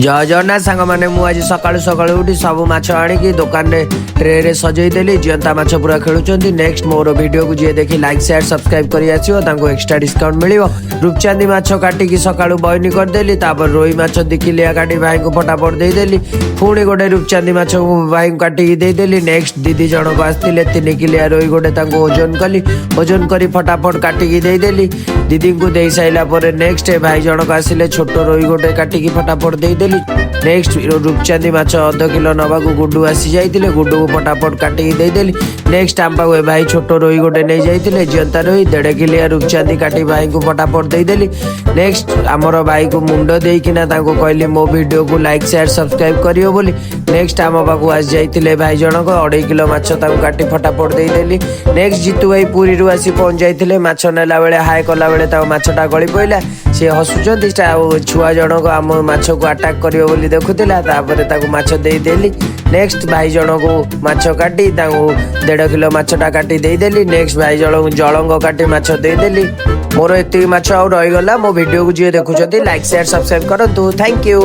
ଜୟ ଜଗନ୍ନାଥ ସାଙ୍ଗମାନେ। ମୁଁ ଆଜି ସକାଳୁ ସକାଳୁ ଉଠି ସବୁ ମାଛ ଆଣିକି ଦୋକାନରେ ଟ୍ରେରେ ସଜେଇ ଦେଲି। ଜିଅନ୍ତା ମାଛ ପୁରା ଖେଳୁଛନ୍ତି। ନେକ୍ସଟ, ମୋର ଭିଡ଼ିଓକୁ ଯିଏ ଦେଖି ଲାଇକ୍, ସେୟାର, ସବସ୍କ୍ରାଇବ କରି ଆସିବ, ତାଙ୍କୁ ଏକ୍ସଟ୍ରା ଡିସକାଉଣ୍ଟ ମିଳିବ। ରୂପଚାନ୍ଦି ମାଛ କାଟିକି ସକାଳୁ ବଇନି କରିଦେଲି। ତାପରେ ରୋହି ମାଛ 2 କିଲିଆ କାଟି ଭାଇଙ୍କୁ ଫଟାଫଟ ଦେଇଦେଲି। ପୁଣି ଗୋଟେ ରୂପଚାନ୍ଦି ମାଛ ମୁଁ ଭାଇଙ୍କୁ କାଟିକି ଦେଇଦେଲି। ନେକ୍ସଟ, ଦିଦି ଜଣକ ଆସିଥିଲେ, 3 କିଲିଆ ରୋହି ଗୋଟେ ତାଙ୍କୁ ଓଜନ କଲି। ଓଜନ କରି ଫଟାଫଟ କାଟିକି ଦେଇଦେଲି। ଦିଦିଙ୍କୁ ଦେଇ ସାରିଲା ପରେ ନେକ୍ସଟ ଭାଇ ଜଣକ ଆସିଲେ, ଛୋଟ ରୋହି ଗୋଟେ କାଟିକି ଫଟାଫଟ ଦେଇଦେଲି। ନେକ୍ସଟ, ରୂପଚାନ୍ଦି ମାଛ ଅଧ କିଲୋ ନବାକୁ ଗୁଡୁ ଆସି ଯାଇଥିଲେ। ଗୁଡୁକୁ ଫଟାଫଟ କାଟିକି ଦେଇଦେଲି। ନେକ୍ସଟ, ଆମ ପାଖକୁ ଏ ଭାଇ ଛୋଟ ରୋହି ଗୋଟେ ନେଇ ଯାଇଥିଲେ, ଜିଅନ୍ତା ରୋହି। ଦେଢ଼ କିଲିଆ ରୂପଚାନ୍ଦି କାଟି ଭାଇଙ୍କୁ ଫଟାଫଟ ଦେଇଦେଲି। ନେକ୍ସଟ, ଆମର ଭାଇକୁ ମୁଣ୍ଡ ଦେଇକିନା ତାଙ୍କୁ କହିଲି ମୋ ଭିଡ଼ିଓକୁ ଲାଇକ୍, ସେୟାର, ସବସ୍କ୍ରାଇବ କରିବ ବୋଲି। ନେକ୍ସଟ, ଆମ ପାଖକୁ ଆସି ଯାଇଥିଲେ ଭାଇ ଜଣକ, 2.5 କିଲୋ ମାଛ ତାଙ୍କୁ କାଟି ଫଟାଫଟ ଦେଇଦେଲି। ନେକ୍ସଟ, ଜିତୁ ଭାଇ ପୁରୀରୁ ଆସି ପହଞ୍ଚି ଯାଇଥିଲେ। ମାଛ ନେଲା ବେଳେ ହାଏ କଲା ବେଳେ ତାଙ୍କ ମାଛଟା ଗଳି ପଇଲା। ସିଏ ହସୁଛନ୍ତି। ଆଉ ଛୁଆ ଜଣକ ଆମ ମାଛକୁ ଆଟାକ୍ କରିବ ବୋଲି ଦେଖୁଥିଲା। ତାପରେ ତାକୁ ମାଛ ଦେଇଦେଲି। ନେକ୍ସଟ, ଭାଇ ଜଣକୁ ମାଛ କାଟି ତାଙ୍କୁ 1.5 କିଲୋ ମାଛଟା କାଟି ଦେଇଦେଲି। ନେକ୍ସଟ, ଭାଇ ଜଣଙ୍କୁ ଜଳଙ୍ଗ କାଟି ମାଛ ଦେଇଦେଲି। ମୋର ଏତିକି ମାଛ ଆଉ ରହିଗଲା। ମୋ ଭିଡ଼ିଓକୁ ଯିଏ ଦେଖୁଛନ୍ତି, ଲାଇକ୍, ସେୟାର, ସବସ୍କ୍ରାଇବ କରନ୍ତୁ। Thank you.